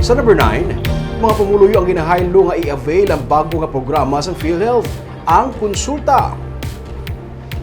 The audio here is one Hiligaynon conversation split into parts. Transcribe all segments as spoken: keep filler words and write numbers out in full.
Sa number nine, mga pumuluyo ang ginahaylo nga i-avail ang bago nga programa sang PhilHealth, ang konsulta.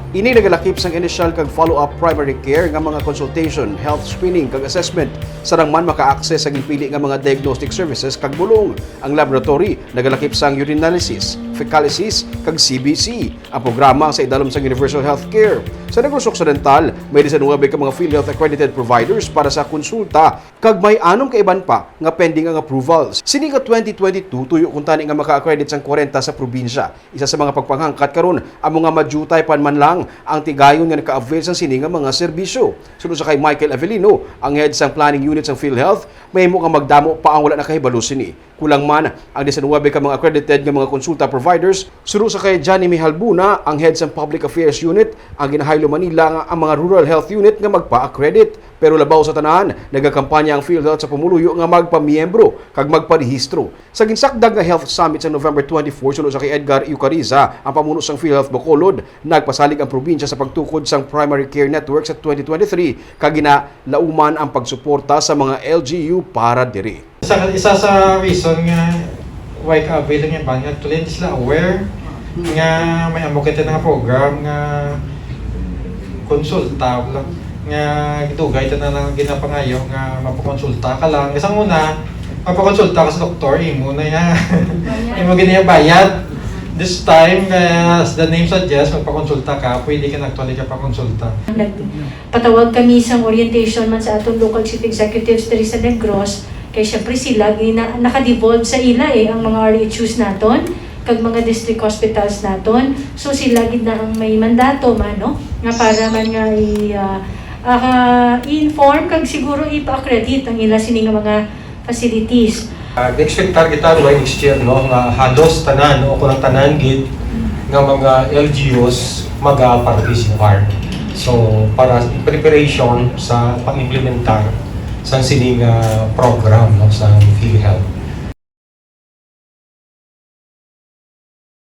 Ini nagalakip sang initial kag follow-up primary care nga mga consultation, health screening, kag assessment. Sarang man maka-access sa ginpili nga mga diagnostic services kag bulong. Ang laboratory nagalakip sang urinalysis, fecalysis, kag C B C. Ang programa sa idalom sang Universal Health Care. Sa Negros Occidental, may diecinuebe ka mga PhilHealth accredited providers para sa konsulta, kag may anom ka iban pa nga pending ang approvals. Sini nga twenty twenty-two, tuyo kuntani nga maka-accredit sang kwarenta sa probinsya. Isa sa mga pagpanghangkat karon amo nga madutay pa man lang ang tigayon nga naka-avail sang sini nga mga serbisyo. Suno sa kay Michael Avelino, ang head sang planning unit sang PhilHealth, mahimo nga magdamo pa ang wala nakahibalo sini. Kulang man ang diecinuebe ka mga accredited nga mga konsulta providers, suno sa kay Johnny Mihalbuna, ang head sang Public Affairs Unit, ang ginahaylo man nila nga ang mga Rural Health Unit nga magpa-accredit. Pero labaw sa tanan, nagakampanya ang PhilHealth sa pumuluyo nga magpamiyembro kag magparehistro. Sa ginsakdag nga Health Summit sa November twenty-four, suno sa kay Edgar Eucariza, ang pamuno sang PhilHealth Bacolod, nagpasalig ang probinsya sa pagtukod sang primary care network sa twenty twenty-three, kag ginalauman ang pagsuporta sa mga L G U para diri. Isa, isa sa reason nga why ka-avail ang iban nga actually hindi sila aware nga may amo kita nga program nga konsulta lang, nga gidugay ta na lang ginapangayo nga mapakonsulta ka lang. Sa una, mapakonsulta ka sa doktor, imo na ya. Imo ginabayad. This time, as the name suggests, magpakonsulta ka, pwede ka na actually ka pakonsulta. Patawag kami sang orientation man sa aton local chief executives diri sa Negros, kay syempre sila gina-, naka-devolve sa ila eh ang mga R H Us naton kag mga district hospitals naton. So sila gid na ang may mandato man, no, nga para man nga i-, ah, ah, i-inform kag siguro ipa-accredit ang ila sini nga mga facilities. Ah, expectar kita by next year, no, nga halos tanan, no, o kulang tanan gid nga mga L G Us maga-participar. So, para in preparation sa pag-implementar sa sining, ah, program, no, sa PhilHealth.